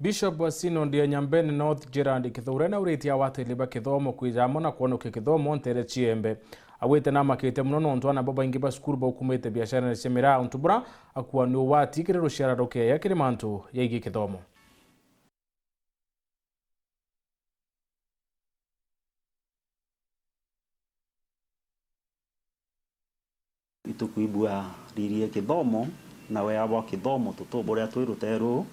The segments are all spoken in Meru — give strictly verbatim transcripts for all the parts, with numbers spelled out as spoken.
Bishop wa Synod ya Nyambene North, Gerald Kithure, nauritie awatiri ba kithomo kwija amwe na kwonokia kithomo nteere ciembe. Augite namakite mono nontu aana babaingi ba cukuru baukumite biacarene cia miraa, untu bura akuuga ni ugwati kiri ruciara rukeeya kiri mantu jaigii kithomo. Itukwibua riri ya kithomo na wea bwa kithomo tutu buria twi ruteru,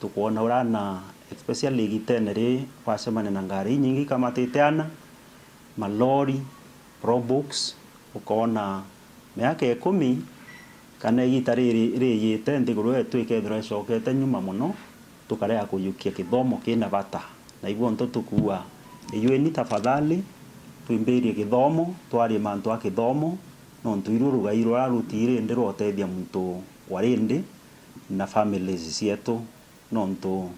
tukwona uria aana, especially igitene ri, bacemania na ngari inyingi ikamatite aana, malori, probox, ukoona miaka ikumi kana igita riri rijite nthiguru yetu ikethirwa icokete nyuma mono, tukarega kujukia kithomo kina bata. Na ibu untu tukuuga, ijueni tafadhali, twimbirie kithomo, twarie mantu a kithomo, nontu iru rugai ruria rutiri ndi rwa utethia muntu wa rindi na families cietu, nontu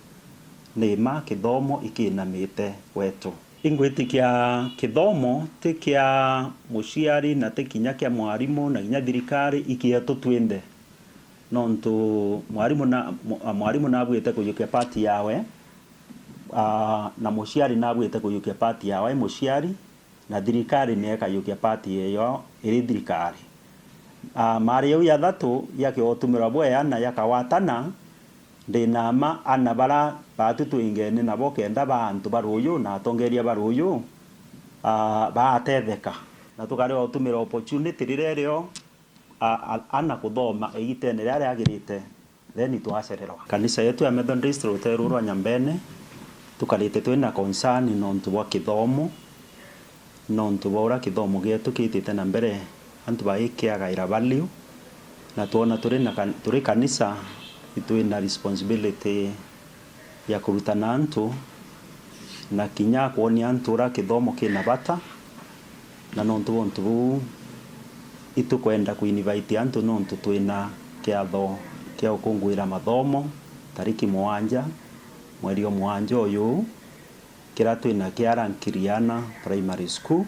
ni mma kithomo ikinamite gwetu. Ingwitikia kithomo ti kia muciari na ti kinya kia mwarimu na kinya thirikari, i kietu twinthe. Nontu mwarimu na, mwa-, mwarimu nabuite kujukia part yawe, aa, na muciari nabuite kujukia part yawe, muciari, na thirikari ni ikajukia part yeyo iri thirikari. Aa, mari jau jathatu jakiotumirwa bwea na jakawatana, ndi na mma aana bara baatu twingene nabo kenda ba antu ba ruuju na atongeria ba ruuju, aa, baatetheka. Na tukarega utumira opportunity riria irio, a, a, ana kuthoma igitene riria riagirite, then twacererwa. Kanisa yetu ya Methodist ruteru rwa Nyambene, tukarite twina concern nontu bwa kithomo, nontu bwa uria kithomo gietu kitite na mbere, antu bagikiagaira value, na twona turi na kan-, turi kanisa, itwina responsibility ya kurutana antu na kinya kwonia antu uria kithomo kina bata, na nontu bwa untu buu, itukwenda kuinvite antu nontu twina kiatho kia gukunguira mathomo tariki mugwanja mweri o mugwanja uyu, kiria twina kia Rankiriana Primary School.